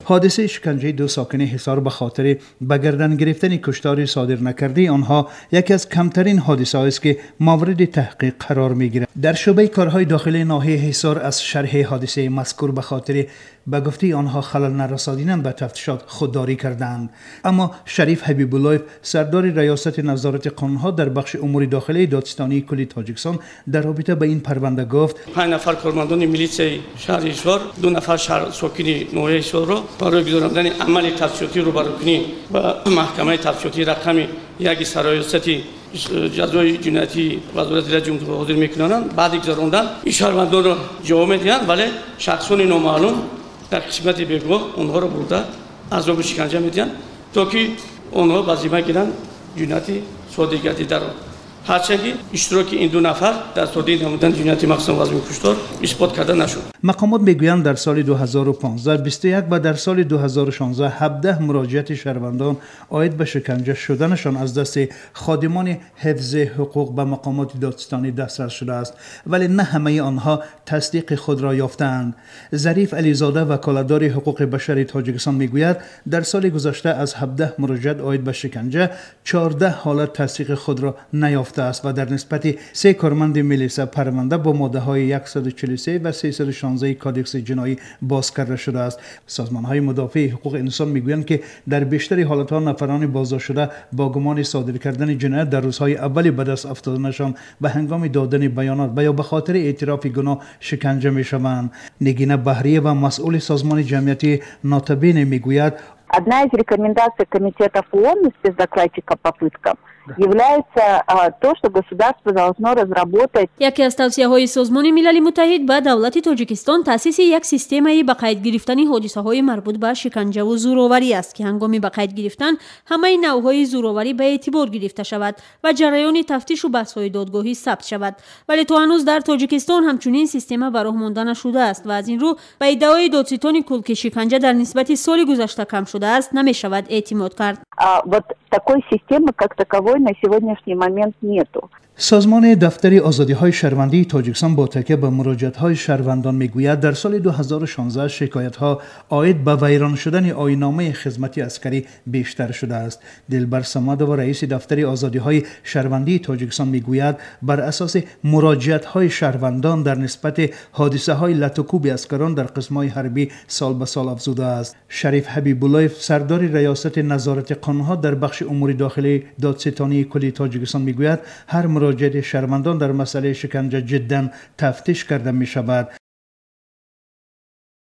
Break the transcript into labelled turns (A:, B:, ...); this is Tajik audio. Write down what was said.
A: Ҳодисаи шиканҷаи ду сокини Ҳисор ба хотири ба гардан гирифтани куштори содир накардаи онҳо яке аз камтарин ҳодисаҳоест, ки мавриди таҳқиқ қарор мегирад. Дар шӯъбаи корҳои дохилии ноҳияи Ҳисор аз шарҳи ҳодисаи мазкур ба хотири ба гуфтаи онҳо халал нарасонидан ба тафтишот худдорӣ кардаанд. Аммо Шариф Ҳабибуллоев, сардори раёсати назорати қонунҳо дар бахши умури дохилии додситонии кулли Тоҷикистон, дар робита ба ин парванда гуфт:
B: 5 нафар кормандони милитсияи шаҳри Ҳисор, 2 нафар сокини ноҳияи Ҳисорро барои гузарондани амали тафтишотӣ рӯбарӯкунӣ ба маҳкамаи тафтишотии рақами 1 сароясати ҷазои ҷиноятии вазорати ҷумҳурӣ ҳозир мекунанд. Баъди гузарондан ин шаҳрвандонро ҷавоб медиҳанд, вале шахсони номаълум дар қисмати бегоҳ онҳоро бурда азобу шиканҷа медиҳанд, то ки онҳо ба зимма гиранд ҷинояти содир гардидаро. Ҳарчанд ки иштироки ин 2 нафар дар содир намудани ҷинояти махсусан вазни куштор исбот карда нашуд.
A: Мақомот мегӯянд, дар соли 2015 21 ва дар соли 2016 17 муроҷиати шаҳрвандон оид ба шиканҷа шуданашон аз дасти ходимони ҳифзи ҳуқуқ ба мақомоти додситонӣ дастрас шудааст, вале на ҳамаи онҳо тасдиқи худро ёфтаанд. Зариф Ализода, ваколатдори ҳуқуқи башари Тоҷикистон, мегӯяд, дар соли гузашта аз 17 муроҷиат оид ба шиканҷа 14 ҳолат тасдиқи худро наёфт аст ва дар нисбати 3 корманди милиса парванда бо моддаҳои 143 ва 316 кодекси ҷиноӣ боз карда шудааст. Созмонҳои мудофиаи ҳуқуқи инсон мегӯянд, ки дар бештари ҳолатҳо нафарони боздоштшуда бо гумони содир кардани ҷиноят дар рӯзҳои аввали ба даст афтоданашон ба ҳангоми додани баёнот ва ё ба хотири эътирофи гуноҳ шиканҷа мешаванд. Нигина Баҳриева, масъули созмони ҷамъиятии Нотабене, мегӯяд:
C: Одна из рекомендаций Комитета ООН и спецдокладчика по пыткам является то, что государство должно разработать.
D: Яке аз тавсияҳои Созмони Милали Муттаҳид ба давлати Тоҷикистон таъсиси як системаи ба қайд гирифтани ҳодисаҳои марбут ба шиканҷаву зӯроварӣ аст, ки ҳангоми ба қайд гирифтан ҳамаи навъҳои зӯроварӣ ба эътибор гирифта шавад ва ҷараёни тафтишу баҳсҳои додгоҳӣ сабт шавад. Вале то ҳанӯз дар Тоҷикистон ҳамчунин система ба роҳ монда нашудааст ва аз ин рӯ ба иддаои додситони кул, ки шиканҷа дар нисбати соли гузашта кам шудааст, намешавад эътимод кард.
C: Вот такой системы как таковой на сегодняшний момент нету.
A: Созмони дафтари озодиҳои шаҳрвандии Тоҷикистон бо такя ба муроҷиатҳои шаҳрвандон мегӯяд, дар соли 2016 шикоятҳо оид ба вайрон шудани оинномаи хизмати аскарӣ бештар шудааст. Дилбар Самадова, раиси дафтари озодиҳои шаҳрвандии Тоҷикистон, мегӯяд, бар асоси муроҷиатҳои шаҳрвандон дар нисбати ҳодисаҳои латукӯби аскарон дар қисмҳои ҳарбӣ сол ба сол афзудааст. Шариф Ҳабибуллоев, сардори раёсати назорати қонунҳо дар бахши умури дохилии додситонии кулли Тоҷикистон, мегӯяд, ҳар муроҷиати шаҳрвандон дар масъалаи шиканҷа ҷиддан тафтиш карда мешавад.